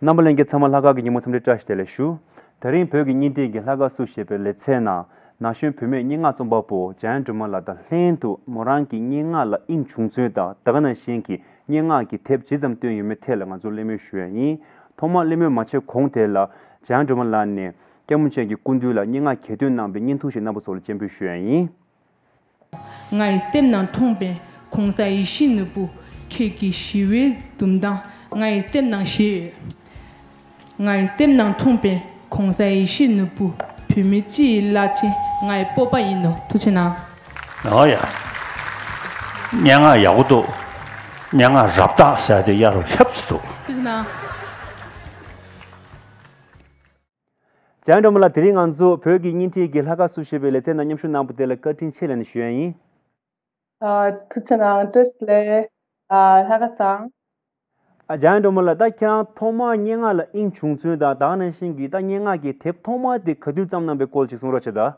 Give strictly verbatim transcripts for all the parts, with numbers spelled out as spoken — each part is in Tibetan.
རྣམ་པ་ལྷན་རྒྱས་ཚང་མ་ལྷག་དཀར་གྱི་ཉིན་མོ་འཚམས་འདྲི་བཀྲ་ཤིས་བདེ་ལེགས་ཞུ། དེ་རིང་བོད་ཀྱི་བརྙན་འཕྲིན་གྱི་ལྷག་དཀར་སུ་ཞེས་པའི་ལེ་ཚན་ནང་ན་གཞོན་བུད་མེད་སྙན་ངག་རྩོམ་པ་པོ་འཇམ་དབྱངས་སྒྲོལ་མ་ལགས་དང་ལྷན་དུ་མོ་རང་གི་སྙན་ངག་ལ་དབྱིངས་བྱུང་ཚུལ་དང་ད་ག་ནང་བཞིན་གྱི་སྙན་ངག་གི་དེབ་ཇི་ཙམ་བཏོན་ཡོད་མེད་ཐད་ལ་ང་ཚོ་གླེང་མོལ་ཞུ་ཡ་ཡིན། ཐོག་མར་གླེང་མོལ་མ་བྱས་གོང་དེ་ལ་འཇམ་དབྱངས་སྒྲོལ་མ་ལགས་ནས་སྐྱབས་མགོན་ཆེན་གྱི་སྐུ་མདུན་ལ་སྙན་ངག་གྱེར་འདོན་གནང་བའི་བརྙན་ཐུང་ཞིག་རྣམ་པ་ཚོ་ལ་སྤྱན་འབུལ་ཞུ་ཡ་ཡིན། ང་ཡི་ལྟེམ་ནང་འཁྲུངས་པའི་གོང་ས་ཡེ་ཤེས་ནོར་བུ། ཁྱེད་ཀྱི་ཞི་བའི་འདུམ་མདངས་ང་ཡི་ལྟེམ་ནང་བཞད་ཡོད། ང་ཡི་ལྟེམ་ནང་འཁྲུངས་པའི་གོང་ས་ཡེ་ཤེས་ནོར་བུ། བོད་མི་སྤྱི་ཡི་བླ་ཆེན་ང་ཡི་སྤོབས་པ་ཡིན་ནོ། ཐུགས་རྗེ་གནང་། ཨོ་ཡ། སྙན་ངག་ཡག་པོ་འདུག་སྙན་ངག་རབ་བཏགས་ཟེར་དེ་གཡར་རོ་ལྷབ་ཙམ་འདུག་ཐུགས་རྗེ་གནང་། འཇམ་དབྱངས་སྒྲོལ་མ་ལགས། དེ་རིང་ང་ཚོ་བོད་ཀྱི་བརྙན་འཕྲིན་གྱི་ལྷག་དཀར་སུ་ཞེས་པའི་ལེ་ཚན་ནང་མཉམ་ཞུགས་གནང་བ་དེ་ལ་བཀའ་དྲིན་ཆེ་ལབ་ནས་ཞུ་ཡ་ཡིན། ཨ། ཐུགས་རྗེ་གནང་། བཀྲ་ཤིས་བདེ་ལེགས། ཨ། ལྷག་དཀར་ཚང་། ཨ། འཇམ་དབྱངས་སྒྲོལ་མ་ལགས། ད་ཁྱེད་རང་ཐོག་མར་སྙན་ངག་ལ་དབྱིངས་བྱུང་ཚུལ་དང་ད་ག་ནང་བཞིན་གྱི་ད་སྙན་ངག་གི་དེབ་ཐོག་མ་དེ་ག་དུས་བརྩམས་གནང་པའི་སྐོར་ཅིག་གསུང་རོགས་བྱེད་དང་།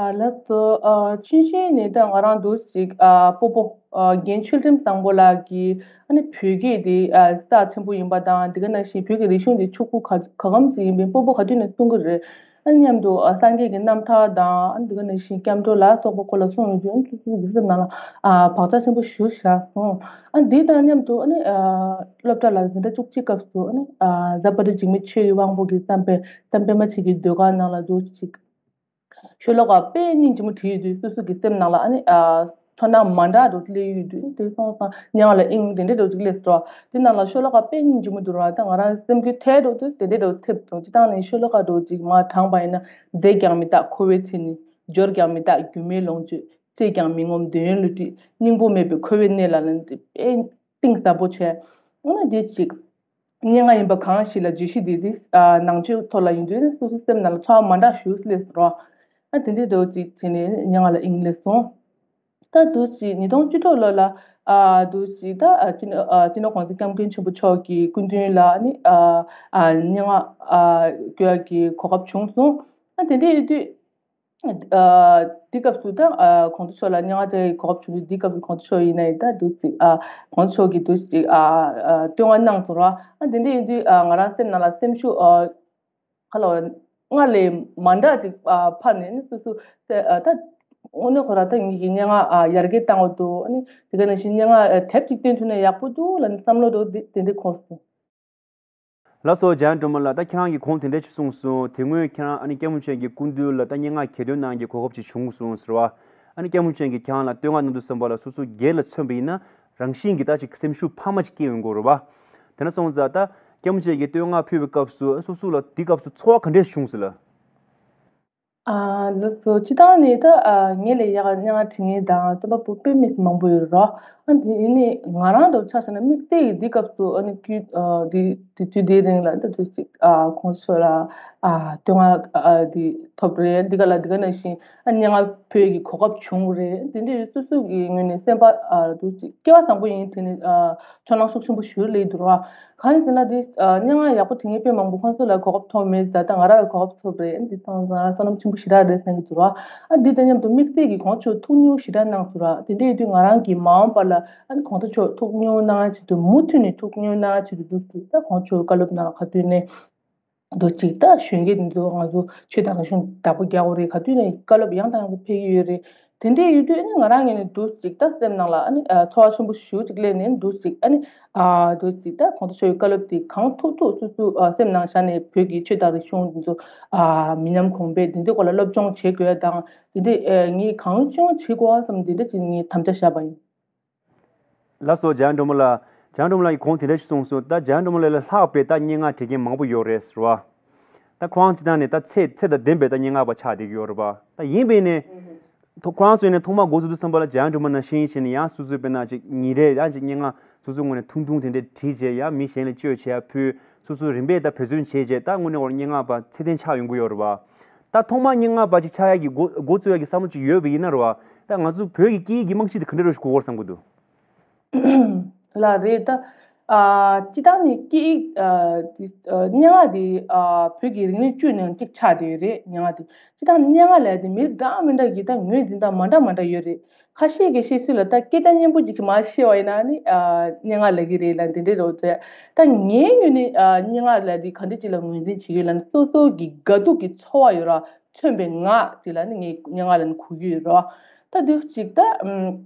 ཨ། ལགས་སོ། ཨ། ཆུང་ཆུང་ནས་ད་ང་རང་འདུག་ཅིག་ཨ། སྤོ་བོ། ཨ། རྒན་ཆོས་ཁྲིམས་བཟང་པོ་ལགས་ཀྱིས་ཨ་ནི་བོད་སྐད་དེ་ཨ། རྩ་ཆེན་པོ་ཡིན་པ་དང་དེ་ག་ནང་བཞིན་བོད་ཀྱི་རིག་གཞུང་དེ་ཕྱུག་པོ་ག་ག་གམ་ཅིག་ཡིན་པའི་སྤོ་བོ་ག་དུས་ནས་གསུང་གི་རེད། ཨ། མཉམ་དུ་ཨ། སངས་རྒྱས་ཀྱི་རྣམ་ཐར་དང་ཨ་ནི་དེ་ག་ནང་བཞིན་སྐྱབས་འགྲོ་ལ་སོགས་པ་སྐོར་ལ་གསུངས་ཡོང་དུས་ཨ་ནི་སོ་སོའི་གི་སེམས་ནང་ལ་ཨ། བག་ཆགས་ཆེན་པོ་ཞིག་བཞག་སོང་། ཨ། འདི་དང་མཉམ་དུ་ཨ་ནི་ཨ། སློབ་གྲྭ་ལ་འཛིན་གྲྭ་བཅུ་གཅིག་སྐབས་སུ་ཨ་ནི་ཨ། གཟའ་པ་ཏི་འཇིགས་མེད་ཆོས་ཀྱི་དབང་པོ་གི་བརྩམས་པའི་གཏམ་དཔེ་མ་ཆེ་གི་ཟློས་གར་ནང་ལ་འདུག་ཅིག་ཤོ་ལོ་ཀ་དཔེ་སྙིང་རྗེ་མོ་བྲིས་ཡོད་དུས་སོ་སོ་གི་སེམས་ནང་ལ་ཨ་ནི་ཨ། ཚོར་སྣང་མ་འདྲ་འདྲ་སླེབས་ཡོད་དུས་དེ་སོང་ཙང་སྙན་ངག་ལ་དབྱིངས་དེ་འདྲའི་འདྲ་ཅིག་སླེབས་སོང་། དེ་ནང་ལ་ཤོ་ལོ་ཀ་དཔེ་སྙིང་རྗེ་མོ་འདུག་ར། ད་ང་རང་སེམས་འགུལ་ཐེབས་འགྲོ་དུས་དེ་འདྲའི་འདྲ་ཐེབས་སོང་། སྤྱིར་བཏང་ནས་ཤོ་ལོ་ཀ་འདྲ་ཅིག་མར་དྲངས་པ་ཡིན་ན་མཛེས་ཀྱང་མི་རྟག་འཁོར་བའི་མཚན་ཉིད། འབྱོར་ཀྱང་མི་རྟག་སྒྱུ་མའི་ལོངས་སྤྱོད། བརྩེས་ཀྱང་མི་ངོམས་འདོད་ཡོན་བསླུ་བྲིད། སྙིང་པོ་མེད་པའི་འཁོར་བའི་གནས་ལ་ལན་དེ་དཔེ་གཏིང་ཟབ་པོ་བྱས། འོ་ན་དེ་ཅིག་སྙན་ངག་ཡིན་པ་གང་ཞིག་ལ་བརྗོད་གཞི་དེ་དེ་ཨ། ནང་ཆོས་ཐོག་ལ་ཡིན་དུས་ནི་སོ་སོའི་སེམས་ནང་ལ་ཚོར་བ་མ་འདྲ་ཞིག་སླེབས་སོང་ར། ཨ། དེ་འདྲའི་འདྲ་བོ་ཅིག་བྱས་ནས་སྙན་ངག་ལ་དབྱིངས་སླེབས་སོང་། ད་འདུག་ཅིག་ཉིས་སྟོང་བཅུ་དྲུག་ལོ་ལ་ཨ། འདུག་ཅིག་ད་ཨ། སྤྱི་ནོར་ཨ། སྤྱི་ནོར་༸གོང་ས་༸སྐྱབས་མགོན་ཆེན་པོ་མཆོག་གི་སྐུ་མདུན་ལ་ནི་ཨ། ཨ། སྙན་ངག་ཨ། བཀོད་ཡག་གི་གོ་སྐབས་བྱུང་སོང་། ཨ། དེ་འདྲ་ཡིན་དུས། ཨ། འདི་སྐབས་སུ་ད་ཨ། ༸གོང་ས་མཆོག་ལ་སྙན་ངག་དེ་གོ་སྐབས་བྱུང་དུས་འདི་སྐབས་ཀྱི་༸གོང་ས་མཆོག་ཡིན་ན་ཡང་ད་འདུག་ཅིག་ཨ། ༸གོང་ས་མཆོག་གིས་འདུག་ཅིག་ཨ། ཨ། བསྟོད་བསྔགས་གནང་སོང་ར། ཨ། དེ་འདྲ་ཡིན་དུས་ཨ། ང་རང་སེམས་ནང་ལ་སེམས་ཤུགས་ཨ། ག་ལ་བ་སྔར་ལས་མ་འདྲ་ཅིག་ཨ། འཕར་ནས་ནི་སོ་སོ་ཨ། ད་དངོས་གནས་ཁོ་རང་ད་ངེད་ཀྱི་སྙན་ངག་ཨ། ཡར་རྒྱས་བཏང་བ་འདུག་ཨ་ནི་དེ་ག་ནང་བཞིན་སྙན་ངག་ཨ། དེབ་ཅིག་བཏོན་ཐུབ་ན་ཡག་པོ་འདུག་ལབ་ནས་བསམ་བློ་འདྲ་བོ་དེ་དེ་འདྲ་འཁོར་སོང་། ལགས་སོ། འཇམ་དབྱངས་སྒྲོལ་མ་ལགས། ད་ཁྱེད་རང་གིས་གོང་དེ་འདྲ་ཞིག་གསུངས་སོང་། དེ་སྔོན་ཁྱེད་རང་ཨ་ནི་སྐྱབས་མགོན་ཆེན་གྱི་སྐུ་མདུན་ལ་ད་སྙན་ངག་གྱེར་འདོན་གནང་རྒྱུའི་གོ་སྐབས་ཅིག་བྱུང་སོང་ཟེར་བ། ཨ་ནི་སྐྱབས་མགོན་ཆེན་གྱིས་ཁྱེད་རང་ལ་བསྟོད་བསྔགས་གནང་དུས་ཙམ་པ་ལ་སོ་སོ་སྒེར་ལ་མཚོན་པ་ཡིན་ན་རང་བཞིན་གྱིས་ད་ཅིག་སེམས་ཤུགས་འཕར་མ་ཅིག་སྐྱེ་ཡོང་གི་ཡོད་རེད་པ། དེ་འདྲ་སོང་ཙང་ད་སྐྱབས་མགོན་ཆེན་གྱིས་བསྟོད་བསྔགས་ཕུལ་བའི་སྐབས་སུ་སོ་སོ་ལ་དེའི་སྐབས་སུ་ཚོར་བ་ག་འདྲས་བྱུང་སོང་ལགས། ཨ། ལགས་སོ། སྤྱིར་བཏང་ནས་ད་ཨ། ངེད་ལས་ཡག་སྙན་ངག་བྲིས་མཁན་དང་རྩོམ་པ་པོ་དཔེ་མི་སྲིད་མང་པོ་ཡོད་རེད་རོ། ཨ། དེ་ཡིན་ནའི་ང་རང་ལ་ཆ་བཞག་ན་དམིགས་བསལ་གྱི་འདི་སྐབས་སུ་ཨ་ནི་དུས་ཨ། འདི་དུས་དེའི་རིང་ལ་ད་དུས་ཅིག་ཨ། ༸གོང་ས་མཆོག་ལ་ཨ། བསྟོད་བསྔགས་ཨ། འདི་ཐོབ་རེད། འདི་ག་ལ་འདི་ག་ནང་བཞིན་ཨ། སྙན་ངག་ཕུལ་གྱི་གོ་སྐབས་བྱུང་རེད། དེ་འདྲའི་སོ་སོ་གི་ངོས་ནས་སེམས་པ་ཨ། དུས་ཅིག་སྐལ་བ་བཟང་པོ་ཡིན་དེ་ནི་ཨ། ཚོར་སྣང་ཤུགས་ཆེན་པོ་ཞིག་སླེབས་འདུག་རོ། གང་ཡིན་ཟེར་ན་འདི་ཨ། སྙན་ངག་ཡག་པོ་བྲིས་མཁན་དཔེ་མང་པོ་ཁོང་ཚོ་ལ་གོ་སྐབས་ཐོབ་མེད་ད་ལྟ་ང་རང་ལ་གོ་སྐབས་ཐོབ་རེད། འདི་ཚང་མ་བསོད་ནམས་ཆེན་པོ་ཞེ་དྲག་རེད་བསམ་གྱི་འདུག་ར། ཨ། འདི་དང་མཉམ་དུ་དམིགས་བསལ་གྱི་༸གོང་ས་མཆོག་ཐུགས་མཉེས་ཞེ་དྲག་གནང་སོང་ར། དེ་འདྲ་ཡིན་དུས་ང་རང་གིས་མ་འོངས་པ་ལ་ཨ་ནི་༸གོང་ས་མཆོག་ཐུགས་མཉེས་གནང་ཆེད་དུ་མུ་མཐུད་ནས་ཐུགས་མཉེས་གནང་ཆེད་དུ་འདུག་ད་༸གོང་ས་མཆོག་བཀའ་སློབ་ནང་ག་དུས་ནས། འདུག་ཅིག་ད་གཞོན་སྐྱེས་འདི་ཚོ་ང་ཚོ་ཆོས་དང་རིག་གཞུང་བདག་པོ་རྒྱག་དགོས་རེད། ག་དུས་ནས་བཀའ་སློབ་ཡང་དང་ཡང་དུ་ཕེབས་ཀྱི་ཡོད་རེད། དེ་འདྲས་ཡོད་དུས་ཨ་ནི་ང་རང་ངོས་ནས་འདུག་ཅིག་ད་སེམས་ནང་ལ་ཨ་ནི་ཨ། ཚོར་བ་ཆེན་པོ་ཞེ་པོ་ཅིག་སླེབས་ནས་འདུག་ཅིག་ཨ་ནི་ཨ། འདུག་ཅིག་ད་༸གོང་ས་མཆོག་གི་བཀའ་སློབ་དེ་གང་ཐུབ་ཐུབ་སོ་སོའི་ཨ། སེམས་ནང་བཞག་ནས་བོད་ཀྱི་ཆོས་དང་རིག་གཞུང་འདི་ཚོ་ཨ། མི་ཉམས་གོང་འཕེལ་དེ་འདྲའི་སྐོར་ལ་སློབ་སྦྱོང་བྱེད་དགོས་དང་དེ་འདྲས་ཨ། ངས་གང་ཅུང་བྱེད་དགོས་བསམ་དེ་འདྲས་ཅིག་ངས་དམ་བཅའ་བཞག་པ་ཡིན། ལགས་སོ། འཇམ་དབྱངས་སྒྲོལ་མ་ལགས། འཇམ་དབྱངས་སྒྲོལ་མ་ལགས་ཀྱིས་གོང་དེ་འདྲ་ཞིག་གསུངས་སོང་། ད་འཇམ་དབྱངས་སྒྲོལ་མ་ལགས་ལས་ལྷག་པའི་ད་སྙན་ངག་བྲིས་མཁན་མང་པོ་ཡོད་རེད་ཟེར་བ། ད་ཁོ་རང་སྤྱིར་བཏང་ནས་ད་ཚད་ཚད་དང་ལྡན་པའི་ད་སྙན་ངག་པ་ཆགས་བསྡད་ཀྱི་ཡོད་རེད་པ། ད་ཡིན་པས་ནས། ཐོ་ཁོ་རང་ཚོ་ནས་ཐོག་མར་འགོ་བཙུགས་དུས་ཙམ་པ་ལ་འཇམ་དབྱངས་སྒྲོལ་མ་ནང་བཞིན་བྱས་ནས་ཡང་སོ་སོའི་དཔེར་ན་ཅིག་ཉིན་རེ་ཡང་ཅིག་སྙན་ངག་སོ་སོའི་ངོས་ནས་ཐུང་ཐུང་དེ་འདྲས་བྲིས་བྱས་ཡང་མི་གཞན་ལ་སྤྱོད་བྱེད་ཡ་ཕུལ། སོ་སོའི་རིམ་པས་ད་འབད་བརྩོན་བྱས་བྱས་ད་དངོས་གནས་ཁོ་རང་སྙན་ངག་པ་ཚད་ལྡན་ཆགས་ཡོང་གི་ཡོད་རེད་པ། ད་ཐོག་མར་སྙན་ངག་པ་ཅིག་ཆགས་ཡ་གི་འགོ་འགོ་བཙུགས་ཡ་གི་བསམ་བློ་ཅིག་ཡོད་པ་ཡིན་ན་རེད་པ། ད་ང་ཚོ་བོད་ཀྱི་སྐད་ཡིག་གི་རྨང་གཞི་དེ་ག་འདྲ་རུ་ཞིག་དགོས་སྐོར་བསམ་གྱི་འདུག་ལགས་རེད་ད། ཨ། སྤྱིར་བཏང་ནི་སྐད་ཡིག་ཨ་འདི་ཨ་སྙན་ངག་འདི་ཨ་བོད་ཀྱི་རིག་གནས་བཅུ་ནང་གཅིག་ཆགས་བསྡད་ཡོད་རེད། སྙན་ངག་འདི་སྤྱིར་བཏང་སྙན་ངག་ལབ་ཡ་འདི་མི་འདྲ་མི་འདྲ་གི་ད་ངོས་འཛིན་སྟངས་མ་འདྲ་མ་འདྲ་ཡོད་རེད། ཁ་ཤས་ཀྱིས་བཤད་སྲོལ་ལ་ད་སྐད་ཆ་སྙན་པོ་ཅིག་མར་བཤད་པ་ཡིན་ན་ནི་ཨ་སྙན་ངག་ལབ་ཀྱི་རེད་ལབ་འདི་འདྲའི་རོ་ཚོད། ད་ངའི་ངོས་ནས་ཨ་སྙན་ངག་ལབ་འདི་ག་འདྲ་ཅིག་ལ་ངོས་འཛིན་བྱེད་ཀྱི་ཡོད་ལབ་ན་སོ་སོ་གི་དགའ་སྡུག་གི་ཚོར་བ་ཡོད་ར་མཚོན་པའི་ངག་ཅིག་ལ་ནི་ངས་སྙན་ངག་ལབ་ནི་གོ་གི་ཡོད་ར། ད་འདི་ཅིག་ད་ཨམ།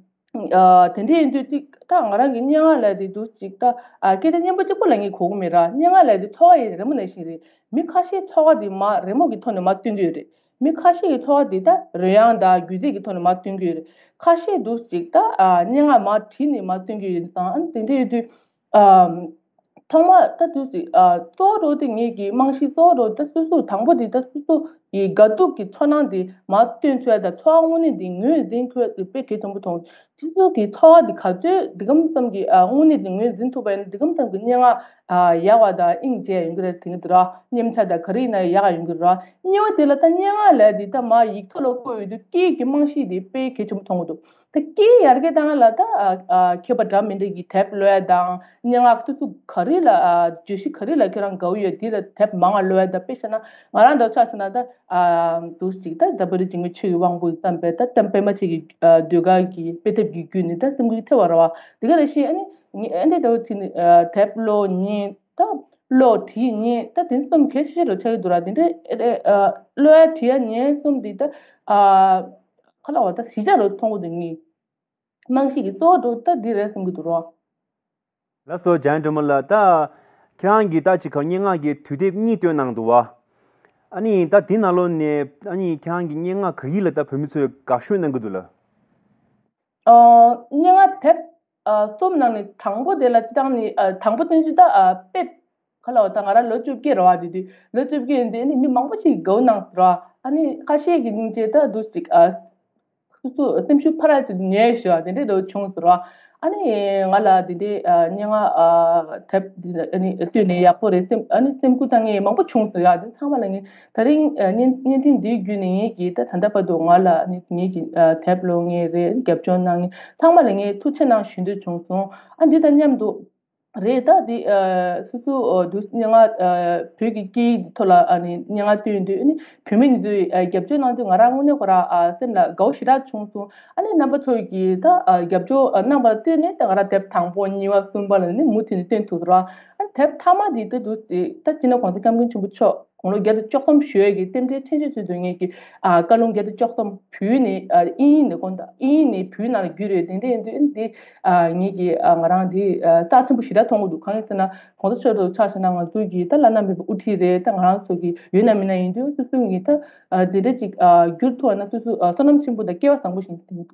ཨ་དེ་འདྲ་ཡིན་དུས་ཅིག་ད་ང་རང་གི་སྙན་ངག་ལབ་དེ་འདུག་ཅིག་ད་ཨ་སྐད་ཆ་སྙན་པོ་གཅིག་པོ་ལ་ངས་གོ་གི་མེད་ར། སྙན་ངག་ལབ་དེ་ཚོར་བ་ཡི་རི་མོ་ནང་བཞིན་རེད། མི་ཁ་ཤས་ཚོར་བ་དེ་མར་རི་མོ་གི་ཐོག་ནས་མར་སྟོན་གྱི་ཡོད་རེད། མི་ཁ་ཤས་ཀྱི་ཚོར་བ་དེ་ད་རོལ་དབྱངས་དང་སྒྱུ་རྩལ་གྱི་ཐོག་ནས་མར་སྟོན་གྱི་ཡོད་རེད། ཁ་ཤས་འདུག་ཅིག་ད་ཨ་སྙན་ངག་མར་བྲིས་ནས་མར་སྟོན་གྱི་ཡོད་ཙང་ཨ་ནི་དེ་འདྲ་ཡོད་དུས་ཨ། ཐོག་མ་ད་དུས་ཀྱི་ཨ་གཙོ་བོ་འགྲོ་དེ་ངེད་ཀྱི་རྨང་གཞི་གཙོ་བོ་འགྲོ་ད་སོ་སོ་དང་པོ་དེ་ད་སོ་སོ་ཡི་དགའ་སྡུག་གི་ཚོར་སྣང་དེ་མར་སྟོན་ཚུལ་དང་ཚོར་བ་དངོས་གནས་དེ་ངོས་འཛིན་ཁོས་དེ་དཔེ་གལ་ཆེན་པོ་མཐོང་། སོ་སོ་གི་ཚོར་བ་དེ་ག་ཚོད་འདི་གམ་ཙམ་གྱི་ཨ་དངོས་གནས་དེ་ངོས་འཛིན་ཐུབ་པ་ཡིན་ན་འདི་གམ་ཙམ་གྱི་སྙན་ངག་ཨ་ཡག་པ་དང་དབྱིངས་འབྱེད་ཡོང་གི་རེད་དེང་གི་དུ་ར་མཉམ་ཆ་དང་ག་རེ་ཡིན་ན་ཡག་ཡོང་གི་ར། གཉིས་པ་དེ་ལ་ད་སྙན་ངག་ལབ་དེ་ད་མར་ཡིག་ཐོག་ལ་བཀོད་ཡོད་དུས་སྐད་ཀྱི་རྨང་གཞི་དེ་དཔེ་གལ་ཆེན་པོ་མཐོང་གི་འདུག་ད་སྐད་ཡར་རྒྱས་བཏང་ཡ་ལ་ད་ཨ་ཨ་མཁས་པ་འདྲ་མི་འདྲ་གི་དེབ་ཀློག་ཡ་དང་སྙན་ངག་སོ་སོ་ག་རེ་ལ་ཨ་བརྗོད་གཞི་ག་རེ་ལ་ཁྱོད་རང་དགའ་བོ་ཡོད་དེ་ལ་དེབ་མང་བ་ཀློག་ཡ་དང་དཔེ་བཞག་ན་ང་རང་འདྲ་ཆགས་སོང་ན་ད་ཨ་འདུག་ཅིག་ད་ད་བར་འཇིགས་མེད་ཆོས་ཀྱི་དབང་པོས་བརྩམས་པའི་ད་གཏམ་པད་མ་ཆེ་གི་ཨ་ཟློས་གར་གྱི་དཔེ་དེབ་ཀྱི་བརྒྱུད་ནས་ད་སེམས་འགུལ་ཐེབས་པ་རེད་བ། དེ་ག་ལ་ཤེས་ཨ་ནི་ངས་ཨ་འདྲ་འདྲ་བོ་ཚིག་ནི་ཨ་དེབ་ཀློག་ཉན་ད་ཀློག་བྲིས་ཉན་ད་དེ་ཚོ་གལ་ཆེ་ཤོས་རུ་ཆགས་ཀྱི་འདུག་ར། དེ་འདྲ་ཨ་ཨ་ཀློག་ཡ་བྲིས་ཡ་ཉན་གསུམ་དེ་ད་ཨ། ཁ་ལ་བ་ད་གཞིས་ཆགས་རུ་མཐོང་གི་འདུག་ངས། རྨང་གཞི་གི་གཙོ་བོ་འདི་ད་འདི་རེད་བསམ་གྱི་འདུག་རོ། ལགས་སོ་འཇམ་དབྱངས་སྒྲོལ་མ་ལགས། ད་ཁྱེད་རང་གིས་ད་ཅིག་ག་སྙན་ངག་གི་དུས་དེབ་གཉིས་བཏོན་གནང་འདུག་བ། ཨ་ནི་ད་འདི་ནང་ལོགས་ནས་ཨ་ནི་ཁྱེད་རང་གི་སྙན་ངག་ག་གི་ལ་ད་བོད་མི་ཚོས་དགའ་ཤོས་གནང་གི་འདུག་ལ། ཨ་སྙན་ངག་དེབ་ཨ་གསུམ་ནང་ནས་དང་པོ་དེ་ལ་སྤྱིར་བཏང་ནས་ཨ་དང་པོ་བསྟན་བཅོས་ད་ཨ་དཔེ་ཁ་ལ་བ་ད་ང་རང་ལོ་བཅོ་བརྒྱད་རེད་བ། དེ་དུས་ལོ་བཅོ་བརྒྱད་ཡིན་དུས་ནི་མི་མང་པོ་ཞིག་དགའ་བོ་གནང་སོང་ར། ཨ་ནི་ཁ་ཤས་ཀྱི་སྙིང་རྗེ་ད་འདུག་ཅིག་ཨ་སོ་སོ་སེམས་ཤུགས་འཕར་ཡ་ཅིག་ཉོས་ཤོག་དེ་འདྲས་འདྲ་བོ་བྱུང་སོང་ར། ཨ་ནི་ང་ལ་དེ་འདྲས་ཨ་སྙན་ངག་ཨ་དེབ་ཨ་ནི་བཏོན་ནས་ཡག་པོ་རེད་སེམས་ཨ་ནི་སེམས་འགུལ་བཏང་མཁན་མང་པོ་བྱུང་སོང་ཡ། དེ་ཚང་མ་ལ་ངས་ད་རིང་ཨ་བརྙན་བརྙན་འཕྲིན་འདིའི་བརྒྱུད་ནས་ངེད་ཀྱིས་ད་ད་ལྟ་བར་དུ་ང་ལ་ཨ་ནི་ངེད་ཀྱི་ཨ་དེབ་ཀློག་མཁན་རེད་རྒྱབ་སྐྱོར་གནང་མཁན་ཚང་མ་ལ་ངས་ཐུགས་རྗེ་གནང་ཞུ་འདོད་བྱུང་སོང་། ཨ་འདི་དང་མཉམ་དུ། རེད་ད་འདི་ཨ་སོ་སོ་ཨ་འདུག་སྙན་ངག་ཨ་བོད་ཀྱི་སྐད་ཡིག་ཐོག་ལ་ཨ་ནི་སྙན་ངག་བཏོན་དུས་ཨ་ནི་བོད་མི་འདི་ཚོས་ཨ་རྒྱབ་སྐྱོར་གནང་དུས་ང་རང་དངོས་གནས་ཁོ་རང་ཨ་སེམས་ལ་དགའ་བོ་ཞེ་དྲག་བྱུང་སོང་། ཨ་ནི་རྣམ་པ་ཚོ་གིས་ད་ཨ་རྒྱབ་སྐྱོར་ཨ་གནང་བར་བརྟེན་ནས་ད་ང་རང་དེབ་དང་པོ་གཉིས་པ་གསུམ་པ་ལ་ནི་མུ་མཐུད་ནས་བཏོན་ཐུབ་ར། ཨ་ནི་དེབ་མཐའ་མ་འདི་ད་འདུག་ད་སྤྱིར་ན་༸གོང་ས་༸སྐྱབས་མགོན་ཆེན་པོ་མཆོག་དགུང་ལོ་བརྒྱད་དང་བཅུ་གསུམ་བཞུགས་ཡས་ཀྱི་རྟེན་འབྲེལ་མཚན་བརྗོད་ཚུལ་དུ་ངེད་ཀྱི་ཨ་བཀའ་ལུང་བརྒྱད་དང་བཅུ་གསུམ་བོད་ནས་ཨ་དབྱིན་ཡིག་ནས་དགོངས་དག་དབྱིན་ཡིག་ནས་བོད་ནང་ལ་བསྒྱུར་ཡོད། དེ་འདྲ་ཡིན་དུས་འདི་ཨ་ངེད་ཀྱི་ཨ་ང་རང་འདི་ཨ་རྩ་ཆེན་པོ་ཞེ་དྲག་མཐོང་གི་འདུག་གང་ཡིན་ཟེར་ན་༸གོང་ས་མཆོག་ཏུ་ཆ་བཞག་ན་ང་ཚོ་གི་ད་བླ་ན་མེད་པའི་དབུ་ཁྲིད་རེད། ད་ང་རང་ཚོ་གི་ཡོད་ན་མེད་ན་ཡིན་དུས་སོ་སོ་ངེད་ད་ཨ་དེ་འདྲ་ཅིག་ཨ་བསྒྱུར་ཐུབ་པ་ན་སོ་སོ་ཨ་བསོད་ནམས་ཆེན་པོ་དང་སྐལ་བ་བཟང་པོ་ཞིག་འདུག་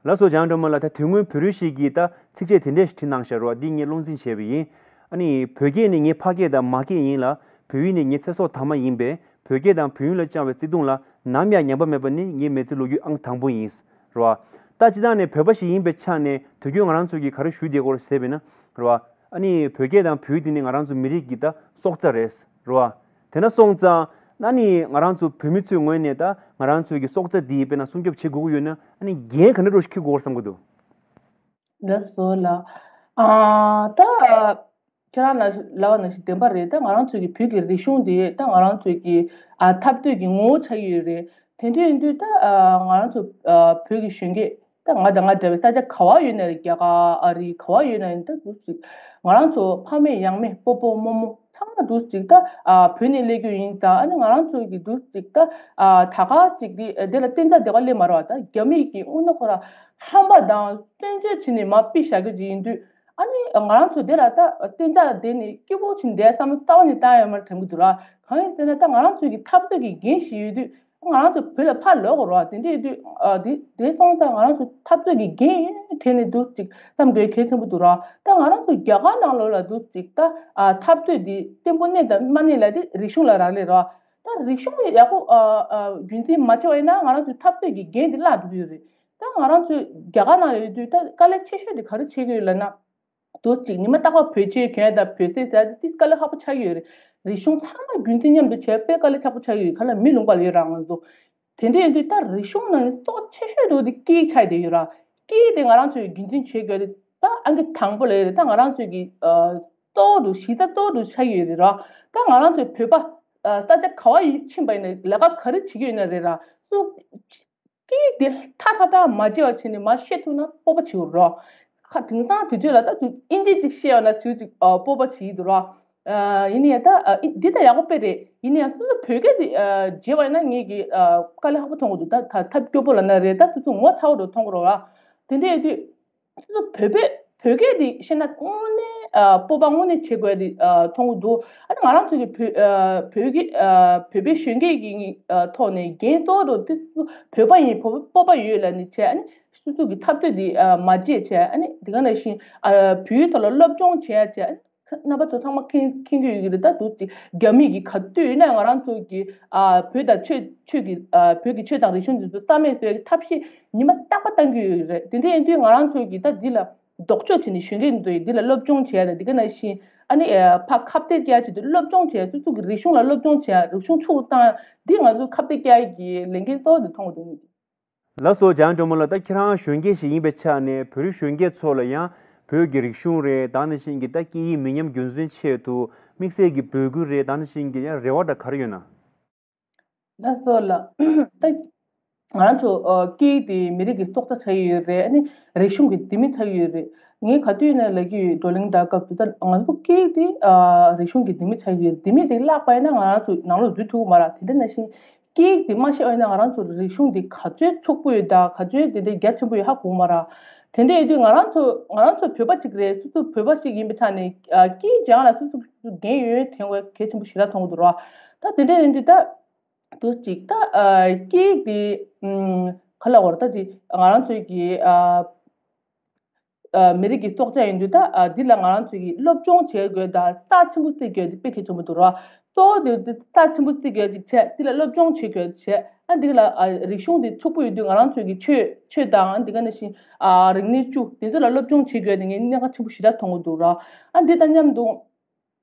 ལགས་སོ་འཇམ་དབྱངས་སྒྲོལ་མ་ལགས། ད་དེ་སྔོན་བོད་རིགས་ཤིག་གིས་ད་ཚིགས་བཅད་དེ་འདྲས་ཤིག་བྲིས་གནང་བཞག་རོགས། འདི་ངས་བློ་འཛིན་བྱས་པ་ཡིན། ཨ་ནི་བོད་སྐད་ནི་ངའི་ཕ་སྐད་དང་མ་སྐད་ཡིན་ལ། བོད་ཡིག་ནི་ངའི་ཚེ་སྲོག་དྭངས་མ་ཡིན་པས། བོད་སྐད་དང་བོད་ཡིག་ལ་བཅངས་པའི་བརྩེ་དུང་ལ་ནམ་ཡང་ཉམས་པ་མེད་པ་ནི་ངའི་མི་ཚེའི་ལོ་རྒྱུས་ཨང་དང་པོ་ཡིན། རོ། ད་སྤྱིར་བཏང་ནས་བོད་པ་ཞིག་ཡིན་པའི་ཆ་ནས་དུས་རྒྱུན་ང་རང་ཚོ་གིས་ག་རེ་ཞུ་བསྡད་ཀྱི་ཡོད་རེད་ཟེར་བས་ན། རོ། ཨ་ནི་བོད་སྐད་དང་བོད་ཡིག་འདི་ནི་ང་རང་ཚོ་མི་རིགས་ཀྱི་ད་སྲོག་རྩ་རེད། རོ། དེ་ན་སོང་ཙང་ཨ་ནི་ང་རང་ཚོ་བོད་མི་ཚོའི་ངོས་ནས་ད་ང་རང་ཚོའི་གི་སྲོག་རྩ་འདི་དཔེར་ན་སྲུང་སྐྱོབ་བྱེད་དགོས་ཀྱི་ཡོད་ན་ཨ་ནི་འགན་ག་འདྲ་འདྲ་ཞིག་འཁྱེར་དགོས་བསམ་གྱི་འདུག་ལགས་སོ་ལགས། ཨ་ད་ཁྱེད་རང་ལ་ལབ་པ་ནང་བཞིན་བདེན་པ་རེད། ད་ང་རང་ཚོའི་གི་བོད་ཀྱི་རིག་གཞུང་འདི་ད་ང་རང་ཚོའི་གི་ཨ་འཐབ་རྩོད་ཀྱི་ངོ་བོ་ཆགས་ཀྱི་ཡོད་རེད། དེ་འདྲ་ཡིན་དུས་ད་ཨ་ང་རང་ཚོ་ཨ་བོད་ཀྱི་གཞོན་སྐྱེས་ད་ང་དང་ང་འདྲ་བའི་ས་ཆ་ག་བ་ཡོད་ན་རེད། རྒྱ་གར་ཨ་རི་ག་བ་ཡོད་ན་ཡིན་ད་འདུག་ཅིག་ང་རང་ཚོ་ཕ་མེས་ཡང་མེས་སྤོ་སྤོ་རྨོ་རྨོ་ཚང་མ་འདུག་ཅིག་ད་ཨ་བོད་ནས་སླེབས་རྒྱུ་ཡིན་ད། ཨ་ནི་ང་རང་ཚོ་གི་འདུག་ཅིག་ད་ཨ་ད་ག་ཅིག་དེ་དེ་ལ་གཏན་འཇགས་བསྡད་པ་སླེབས་མ་རེད་བ། ད་རྒྱ་མི་གི་དངོས་གནས་ཁོ་ར་ཧམ་པ་དང་བཙན་བྱོལ་བྱས་ནས་མར་ཕུད་བཞག་རྒྱུ་ཅིག་ཡིན་དུས། ཨ་ནི་ང་རང་ཚོ་འདི་ལ་ད་གཏན་འཇགས་བསྡད་ནས་སྐྱིད་པོ་བྱས་ནས་བསམ་བློ་རྩ་བ་ནས་བཏང་ཡོད་མ་རེད་དྲན་གྱི་འདུག་ར། གང་ཡིན་ཟེར་ན་ད་ང་རང་ཚོའི་གི་འཐབ་རྩོད་ཀྱི་འགན་ཞིག་ཡོད་དུས་ང་རང་ཚོ་བོད་ལ་ཕར་ལོག་དགོས་ར། དེ་འདྲ་ཡོད་དུས་ཨ་དེ་དེ་སོང་ཙང་ང་རང་ཚོ་འཐབ་རྩོད་ཀྱི་འགན་དྲན་ནས་འདུག་ཅིག་བསམ་དགོས་གལ་ཆེན་པོ་འདུག་ར། ད་ང་རང་ཚོ་རྒྱ་གར་ནང་ལོགས་ལ་འདུག་ཅིག་ད་ཨ་འཐབ་རྩོད་འདི་བརྟན་པོ་གནས་དང་མ་གནས་ལ་དེ་རིག་གཞུང་ལ་རག་ལས་ར། ད་རིག་གཞུང་ཡག་པོ་ཨ་ཨ་རྒྱུན་འཛིན་མ་བྱས་པ་ཡིན་ན་ང་རང་ཚོའི་འཐབ་རྩོད་ཀྱི་འགན་དེ་བརླག་འགྲོ་གི་ཡོད་རེད། ད་ང་རང་ཚོའི་རྒྱ་གར་ནང་ལ་ཡོད་དུས་ད་དཀའ་ལས་ཆེ་ཤོས་དེ་ག་རེ་འཕྲད་ཀྱི་ཡོད་ལབ་ན། དོ་གཅིག་ཉི་མ་རྟག་པར་བོད་ཆས་གྱོན་ཡ་དང་བོད་ཟས་ཟ་ཡ་དེ་དཀའ་ལས་ཁག་པོ་ཆགས་ཀྱི་ཡོད་རེད། རིག་གཞུང་ཚང་མ་རྒྱུན་འཛིན་མཉམ་དུ་བྱས་དཔེ་དཀའ་ལས་ཁག་པོ་ཆགས་ཀྱི་ཡོད། ག་ལ་མི་ལུང་པ་ལ་ཡོད་ར་ང་ཚོ། དེ་འདྲ་ཡིན་དུས་ད་རིག་གཞུང་ནང་ནས་གཙོ་ཆེ་ཤོས་དེ་སྐད་ཡིག་ཆགས་བསྡད་ཡོད་ར། སྐད་ཡིག་དེ་ང་རང་ཚོས་རྒྱུན་འཛིན་བྱེད་དགོས་རེད། ད་ཨང་ཀི་དང་པོ་ལ་ཡོད་རེད། ད་ང་རང་ཚོའི་གི་ཨ་གཙོ་བོ་འདུག་གཞི་རྩ་གཙོ་བོ་འདུག་ཆགས་ཀྱི་ཡོད་རེད་ར། ད་ང་རང་ཚོའི་བོད་པ་ཨ་ད་ལྟ་ག་བ་ཡིན་ཕྱིན་པ་ཡིན་ན་ལས་ཀ་ག་རེ་བྱེད་ཀྱི་ཡོད་ན་རེད་ར། སུ་སྐད་ཡིག་དེ་ཐ་ཐ་ཐ་མ་བརྗེད་པ་བྱས་ནས་མར་བཤད་ཐུབ་ན་སྤོབས་པ་བྱེད་དགོས་རེད། ཁ་དེང་སང་དུས་ཚོད་ལ་ད་དུས་ཨིན་ཇི་ཅིག་བཤད་ཡོང་ན་དུས་ཅིག་ཨ་སྤོབས་པ་བྱེད་ཀྱི་འདུག་ར། ཨ་ཡིན་ནའི་ད་ཨ་འདི་ད་ཡག་པོ་དཔེ་རེད། ཡིན་ནའི་སོ་སོ་བོད་སྐད་དེ་ཨ་བརྗེད་པ་ཡིན་ན་ངེད་ཀྱི་ཨ་དཀའ་ལས་ཁག་པོ་མཐོང་གི་འདུག་ད་ད་ཐབས་སྐྱོ་པོ་ལབ་ན་རེད། ད་སོ་སོ་ངོ་ཚ་པོ་འདྲ་མཐོང་གི་རེད་ར། དེ་འདྲ་ཡོད་དུས། སོ་སོ་བོད་པའི་བོད་སྐད་འདི་ཤེས་ན་དངོས་གནས་ཨ་སྤོབས་པ་དངོས་གནས་བྱེད་དགོས་འདི་ཨ་མཐོང་གི་འདུག་ཨ་ནི་ང་རང་ཚོ་གི་བོད་ཨ་བོད་ཀྱི་ཨ་བོད་པའི་གཞོན་སྐྱེས་ཀྱི་ཨ་ཐོག་ནས་འགན་གཙོ་བོ་དེ་བོད་པ་ཡིན། བོད་པ་སྤོབས་པ་ཡོད་ལབ་ནས་བྱས། ཨ་ནི་སོ་སོ་གི་འཐབ་རྩོད་འདི་ཨ་མ་བརྗེད་བྱས། ཨ་ནི་དེ་ག་ནང་བཞིན་ཨ་བོད་ཡིག་ཐོག་ལ་སློབ་སྦྱོང་བྱས་བྱས། ཨ་ནི་རྣམ་པ་ཚོ་ཚང་མ་མཁྱེན་མཁྱེན་གྱི་ཡོད་ཀྱི་རེད། ད་འདུག་ཅིག་རྒྱ་མི་གི་ག་དུས་ཡིན་ན་ང་རང་ཚོ་གི་ཨ་བོད་དང་ཆོས་ཆོས་ཀྱི་ཨ་བོད་ཀྱི་ཆོས་དང་རིག་གཞུང་འདི་ཚོ་རྩ་མེད་བཟོ་ཡག་གི་ཐབས་ཤེས་ཉི་མ་རྟག་པ་བཏང་གི་ཡོད་ཀྱི་རེད། དེ་འདྲ་ཡིན་དུས་ང་རང་ཚོ་གི་ད་འདི་ལ་ལྡོག་ཕྱོགས་བྱས་ནས་གཞོན་སྐྱེས་འདི་ཚོ་ཡི་འདི་ལ་སློབ་སྦྱོང་བྱས་ཡ་དང་། འདི་ག་ནང་བཞིན་ཨ་ནི་ཨ་ཕར་ཁ་གཏད་བཅག་ཡ་ཆེད་དུ་སློབ་སྦྱོང་བྱས། སོ་སོ་གི་རིག་གཞུང་ལ་སློབ་སྦྱོང་བྱས། རིག་གཞུང་ཕྱུག་པོ་བཏང་ཡ་འདི་ང་ཚོ་ཁ་གཏད་བཅག་ཡ་གི་ལས་འགན་གཙོ་བོ་འདི་མཐོང་གི་འདུག་ལགས་སོ། འཇམ་དབྱངས་སྒྲོལ་མ་ལགས། ད་ཁྱེད་རང་གཞོན་སྐྱེས་ཤིག་ཡིན་པའི་ཆ་ནས་བོད་རིགས་གཞོན་སྐྱེས་ཚོ་ལ་ཡང་བོད་ཀྱི་རིག་གཞུང་རེད། ད་ནང་བཞིན་གྱི་ད་སྐད་ཡིག་མི་ཉམས་རྒྱུན་འཛིན་ཆེད་དུ་དམིགས་བསལ་གྱི་འབོད་སྐུལ་རེད། ད་ནང་བཞིན་གྱི་ཡང་རེ་བ་འདྲ་ག་རེ་ཡོད་ན། ལགས་སོ་ལགས། ད་ང་རང་ཚོ་ཨ་སྐད་ཡིག་དེ་མི་རིགས་ཀྱི་སྲོག་རྩ་ཆགས་ཀྱི་ཡོད་རེད། ཨ་ནི་རིག་གཞུང་གི་ལྡེ་མིག་ཆགས་ཀྱི་ཡོད་རེད། ངས་ག་དུས་ཡིན་ན་ལབ་ཀྱི་ཡོད། བགྲོ་གླེང་ལྟ་སྐབས་སུ་ད་ང་ཚོ་སྐད་ཡིག་དེ་ཨ་རིག་གཞུང་གི་ལྡེ་མིག་ཆགས་ཀྱི་ཡོད། ལྡེ་མིག་དེ་བརླག་པ་ཡིན་ན་ང་རང་ཚོ་ནང་ལོགས་འཛུལ་ཐུབ་ཀྱི་མ་རེད། དེ་འདྲ་ནང་བཞིན་སྐད་ཡིག་དེ་མ་ཤེས་པ་ཡིན་ན་ང་རང་ཚོ་རིག་གཞུང་དེ་ག་ཚོད་ཕྱུག་པོ་ཡོད་དང་ག་ཚོད་དེ་འདྲའི་རྒྱ་ཆེན་པོ་ཡོད་ཧ་གོ་གི་མ་རེད། དེ་འདྲ་ཡིན་དུས་ང་རང་ཚོ་ང་རང་ཚོ་བོད་པ་གཅིག་རེད། སོ་སོ་བོད་པ་གཅིག་ཡིན་པའི་ཆ་ནས་ཨ་སྐད་ཡིག་སྦྱང་ཡ་ལ་སོ་སོ་སོ་འགན་ཡོད་དྲན་དགོས་གལ་ཆེན་པོ་ཞེ་དྲག་མཐོང་གི་འདུག་ར། ད་དེ་འདྲ་ཡིན་དུས་ད་དུ་ཅིག་ད་ཨ་སྐད་ཡིག་དེ་ཨམ་ག་ལ་བར་ད་དེ་ང་རང་ཚོའི་གི་ཨ་ཨ་མི་རིགས་ཀྱི་སྲོག་ཆགས་ཡིན་དུས་ད་ཨ་འདི་ལ་ང་རང་ཚོའི་གི་སློབ་སྦྱོང་བྱེད་དགོས་དང་རྩ་ཆེན་པོ་བརྩི་དགོས་དེ་དཔེ་གལ་ཆེན་པོ་འདུག་ར། གཙོ་བོ་དེ་དེ་རྩ་ཆེན་པོ་བརྩི་དགོས་ཅིག་བྱས། འདི་ལ་སློབ་སྦྱོང་བྱེད་དགོས་བྱས། ཨ་འདི་ལ་ཨ་རིག་གཞུང་དེ་ཕྱུག་པོ་ཡོད་དུས་ང་རང་ཚོའི་གི་ཆོས་ཆོས་དང་འདི་ག་ནང་བཞིན་ཨ་རིག་གནས་བཅུ་དེ་ཚོ་ལ་སློབ་སྦྱོང་བྱེད་དགོས་དེ་ངས་གནད་འགག་ཆེན་པོ་ཞེ་དྲག་མཐོང་གི་འདུག་ར། ཨ་འདི་དང་མཉམ་དུ།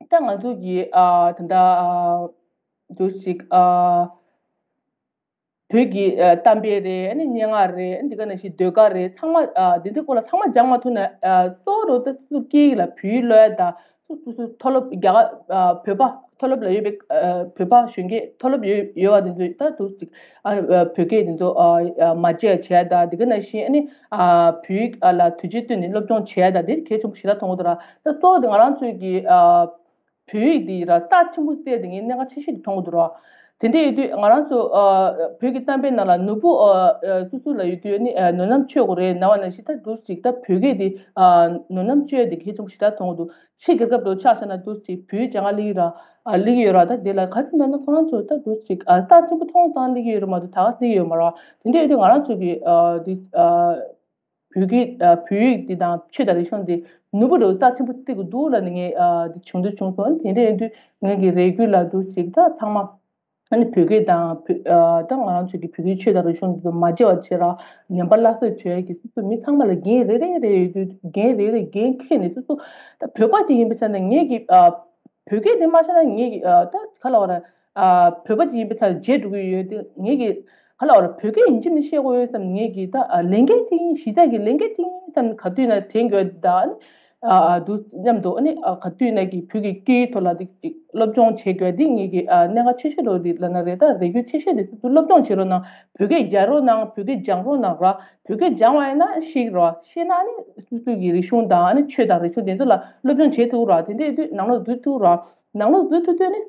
ད་ང་ཚོ་གི་ཨ་ད་ལྟ་ཨ་འདུག་ཅིག་ཨ་བོད་ཀྱི་ཨ་གཏམ་དཔེ་རེད། ཨ་ནི་སྙན་ངག་རེད། ཨ་ནི་འདི་ག་ནང་བཞིན་ཟློས་གར་རེད། ཚང་མ་ཨ་འདི་འདྲའི་སྐོར་ལ་ཚང་མ་སྦྱང་མ་ཐུབ་ན་ཨ་གཙོ་བོ་རུ་ད་སུ་སྐད་ཡིག་ལ་བོད་ཡིག་སློབ་ཡ་དང་སུ་སུ་སུ་མཐོ་སློབ་རྒྱ་གར་ཨ་བོད་པ་མཐོ་སློབ་ལ་ཡོད་པའི་ཨ་བོད་པ་གཞོན་སྐྱེས་མཐོ་སློབ་ཡོད་ཡོད་པ་འདི་ཚོས་ད་འདུག་ཅིག་ཨ་ཨ་བོད་སྐད་འདི་ཚོ་ཨ་ཨ་མ་བརྗེད་བྱས་དང་། འདི་ག་ནང་བཞིན་ཨ་ནི་ཨ་བོད་ཡིག་ཨ་ལ་དུས་ཆེན་བཏོན་ནས་སློབ་སྦྱོང་བྱས་དང་། འདི་གལ་ཆེན་པོ་ཞེ་དྲག་མཐོང་གི་འདུག་ར། ད་གཙོ་བོ་དེ་ང་རང་ཚོའི་གི་ཨ་བོད་ཡིག་འདི་ར་རྩ་ཆེན་པོ་བརྩི་དེ་ངས་གནད་འགག་ཆེ་ཤོས་དེ་མཐོང་གི་འདུག་ར། དེ་འདྲ་ཡོད་དུས་ང་རང་ཚོ་ཨ་བོད་ཀྱི་གཏམ་དཔེ་ནང་ལ་ནོར་བུ་ཨ་ཨ་སོ་སོ་ལ་ཡོད་དུས་ནི་ཨ་ནོར་རྣམས་ཆོས་སྐོར་རེད་ན་བ་ནང་བཞིན། ད་འདུག་ཅིག་ད་བོད་སྐད་འདི་ཨ་ནོར་རྣམས་བཅོས་དེ་གལ་ཆེན་པོ་ཞེ་དྲག་མཐོང་གི་འདུག་ཕྱི་རྒྱལ་ཁབ་དུ་ཆ་བཞག་ན་འདུག་ཅིག་བོད་ཡིག་སྦྱང་ག་སླེབས་ཀྱི་ར་ཨ་སླེབས་ཀྱི་ཡོད་ར། ད་དེ་ལ་ག་ཚོད་འདྲ་ན་ཁོ་རང་ཚོ་ད་འདུག་ཅིག་ཨ་རྩ་ཆེན་པོ་མཐོང་ཙང་སླེབས་ཀྱི་ཡོད་རེད་མ་གཏོགས་ད་ག་སླེབས་ཀྱི་ཡོད་མ་རེད། དེ་འདྲ་ཡོད་དུས་ང་རང་ཚོ་གི་ཨ་འདི་ཨ་བོད་ཀྱི་ཨ་བོད་ཡིག་འདི་དང་ཆོས་དང་རིག་གཞུང་འདི་ནོར་བུ་འདྲ་བོ་རྩ་ཆེན་པོ་བརྩི་དགོས་འདུག་ལབ་ནས་ངས་ཨ་འདི་བྱུང་དུ་བྱུང་སོང་། དེ་འདྲ་ཡིན་དུས་ངས་ཀྱི་རེ་སྐུལ་ལ་འདུག་ཅིག་ད་ཚང་མ་ཨ་ནི་བོད་སྐད་དང་བོད་ཨ་ད་ང་རང་ཚོ་གི་བོད་ཀྱི་ཆོས་དང་རིག་གཞུང་འདི་ཚོ་མ་བརྗེད་པ་བྱེད་ར། ཉམས་པ་སླར་གསོ་བྱེད་ཡ་གི་སོ་སོ་མི་ཚང་མ་ལ་འགན་རེ་རེ་རེ་ཡོད་དུས་འགན་རེ་རེ་འགན་འཁྱེར་ནས་སོ་སོ་ད་བོད་པ་དེ་ཡིན་པའི་ཆ་ནས་ངས་ཀྱི་ཨ་བོད་སྐད་དེ་མ་ཤེས་ན་ངས་ཀྱི་ཨ་ད་ག་ལ་བ་ར། ཨ་བོད་པ་ཅིག་ཡིན་པའི་ཆ་ནས་བརྗེད་འགྲོ་གི་ཡོད་དེ། ངེད་ཀྱི་ག་ལ་བ་ར་བོད་སྐད་ཡིན་གཅིག་མིན་གཅིག་ཤེས་དགོས་ཡོད་བསམ། ངེད་ཀྱི་ད་ཨ་ལས་འགན་ཅིག་ཡིན། གཞི་རྩ་གི་ལས་འགན་ཅིག་ཡིན་བསམ། ག་དུས་ན་དྲན་དགོས་ད་ཨ་ནི་ཨ་ཨ་འདུག་མཉམ་དུ་ཨ་ནི་ཨ་ག་དུས་ན་གི་བོད་ཀྱི་སྐད་ཡིག་ཐོག་ལ་དེ་ཅིག་སློབ་སྦྱོང་བྱེད་དགོས་འདི་ངེད་ཀྱི་ཨ་གནད་འགག་ཆེ་ཤོས་རེད། འདི་ལབ་ན་རེད། ད་རེ་སྐུལ་ཆེ་ཤོས་དེ་སོ་སོ་སློབ་སྦྱོང་བྱེད་རོགས་གནང་། བོད་སྐད་རྒྱག་རོགས་གནང་། བོད་སྐད་སྦྱང་རོགས་གནང་ར། བོད་སྐད་སྦྱང་བ་ཡིན་ན་ཤེས་རོགས། ཤེས་ན་ཨ་ནི་སོ་སོ་གི་རིག་གཞུང་དང་ཨ་ནི་ཆོས་དང་རིག་གཞུང་དེ་ཚོ་ལ་སློབ་སྦྱོང་བྱེད་ཐུབ་ར། དེ་འདྲ་ཡོད་དུས་ནང་ལོགས་འཛུལ་ཐུབ་ར། ནང་ལོགས་འཛུལ་ཐུབ་དུས་ནི།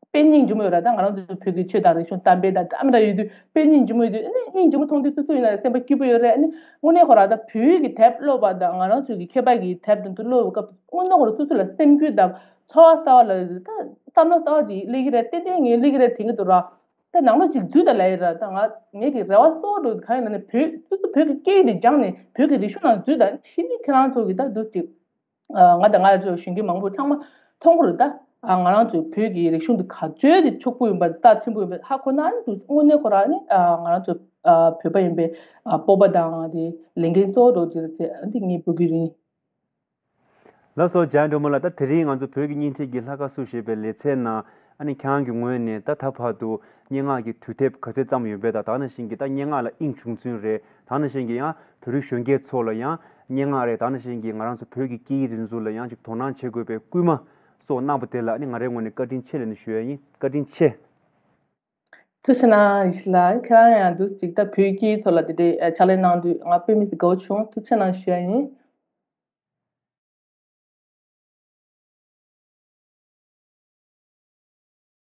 དཔེ་སྙིང་རྗེ་མོ་ཡོད་ར། ད་ང་རང་ཚོ་བོད་ཀྱི་ཆོས་དང་རིག་གཞུང་གཏམ་དཔེ་དང་འདྲ་མི་འདྲ་ཡོད་དུས་དཔེ་སྙིང་རྗེ་མོ་ཡོད་དུས་ཨ་ནི་སྙིང་རྗེ་མོ་མཐོང་དུས་སོ་སོ་ཡིན་ན་སེམས་པ་སྐྱིད་པོ་ཡོད་རེད། ཨ་ནི་དངོས་གནས་ཁོ་རང་ད་བོད་ཡིག་གི་དེབ་ཀློག་པ་དང་ང་རང་ཚོ་གི་མཁས་པ་གི་དེབ་དེ་ཚོ་ཀློག་པའི་སྐབས་དངོས་གནས་ཁོ་རང་སོ་སོ་ལ་སེམས་འགུལ་དང་ཚོར་བ་ཟ་བ་ལ་ད་བསམ་བློ་ཟ་བ་དེ་སླེབས་ཀྱི་རེད། ཏན་ཏན་ངས་སླེབས་ཀྱི་རེད་དྲན་གྱི་འདུག་ར། ད་ནང་ལོགས་ཅིག་འཛུལ་དང་ལབ་ཡི་ར། ད་ང་ངེད་ཀྱི་རེ་བ་གཙོ་བོ་འདྲ་གང་ཡིན་ན་ནི་བོད་སོ་སོ་བོད་ཀྱི་སྐད་ཡིག་དེ་སྦྱངས་ནས་བོད་ཀྱི་རིག་གཞུང་ནང་འཛུལ་དང་ཕྱི་ནས་ཁྱེད་རང་ཚོ་གི་ད་འདུག་ཅིག་ང་དང་ང་ཚོ་གཞོན་སྐྱེས་མང་པོ་ཚང་མ་མཐོང་གི་རེད། ད་ང་རང་ཚོའི་བོད་ཀྱི་རིག་གཞུང་འདི་ག་ཚོད་དེ་ཕྱུག་པོ་ཡིན་པ་རྩ་ཆེན་པོ་ཡིན་པ་ཧ་གོ་ན་ནི་དངོས་གནས་ཁོ་རང་ནི་ང་རང་ཚོ་བོད་པ་ཡིན་པའི་སྤོབས་པ་དང་དེ་ལས་འགན་གཙོ་བོ་འདྲ་ཅིག་རེད་ཅེས་འདི་ངས་འབོད་ཀྱི་ཡིན། ལགས་སོ། འཇམ་དབྱངས་སྒྲོལ་མ་ལགས། ད་དེ་རིང་ང་ཚོ་བོད་ཀྱི་བརྙན་འཕྲིན་གྱི་ལྷ་ཁང་སུ་ཞེས་པའི་ལེ་ཚན་ནང་ཨ་ནི་ཁྱེད་རང་གི་ངོས་ནས་ད་ད་བར་དུ་སྙན་ངག་གི་དུས་དེབ་ག་ཚོད་བརྩམས་ཡོད་པས། ད་ད་ནང་བཞིན་གྱི་ད་སྙན་ངག་ལ་དབྱིངས་ཕྱུག་ཚུན་རེད། ད་ནང་བཞིན་གྱི་ཡང་བོད་རིགས་གཞོན་སྐྱེས་ཚོ་ལ་ཡང་ སྙན་ངག་རེད། ད་ནང་བཞིན་གྱི་ང་རང་ཚོ་བོད་ཀྱི་སྐད་ཡིག་རིག་འཛུགས་ལ་ཡང་ཅིག་དོ་སྣང་བྱེད་དགོས་པའི་སྐུལ་མ་སོགས་གནང་པ་དེ་ལ་ནི་ང་རའི་ངོས་ནས་བཀའ་དྲིན་ཆེ་ལབ་ནས་ཞུ་ཡ་ཡིན། བཀའ་དྲིན་ཆེ། ཐུགས་རྗེ་གནང་ཡེ་ཤེས་ལགས། ཁྱེད་རང་ཡང་འདུག་ཅིག་ད་བོད་སྐད་ཐོག་ལ་དེ་འདྲའི་ཕྱག་ལས་གནང་དུས་ང་དཔེ་མི་སྲིད་དགའ་བོ་བྱུང་། ཐུགས་རྗེ་གནང་ཞུ་ཡ་ཡིན།